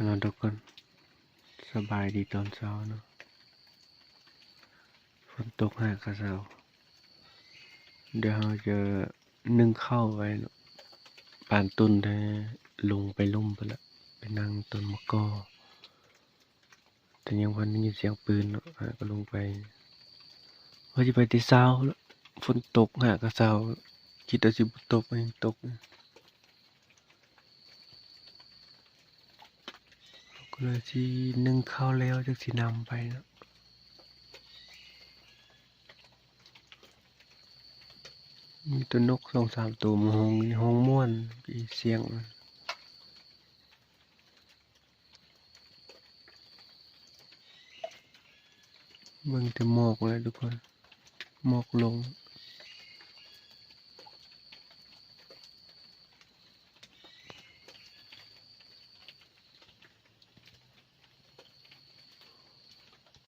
ເນາະທຸກຄົນ ສະບາຍດີຕອນເຊົ້າເນາະ. ຝົນຕົກຫາກະເຊົາ ດຽວເຮົາຈະໜຶ້ງເຂົ້າໄວ້ເນາະ ປານຕຸ່ນແທ້ ລົງໄປລຸ່ມພຸ້ນລະ ໄປນັ່ງຕົ້ນໝາກກໍ ແຕ່ຍັງບໍ່ໄດ້ຍິນສຽງປືນເນາະ ຫາກະລົງໄປ ວ່າຊິໄປແຕ່ເຊົ້າລະ ຝົນຕົກຫາກະເຊົາ ຄິດວ່າຊິບໍ່ຕົກ ແມ່ນຕົກ. ກໍເລີຍຊິໜຶ້ງເຂົ້າແລ້ວ ຈັ່ງຊິນຳໄປເນາະ. ມີແຕ່ນົກສອງສາມໂຕມາຮ້ອງ ຮ້ອງມ່ວນ ອີສຽງ ເບິ່ງແຕ່ໝອກແຫຼະທຸກຄົນ ໝອກລົງ.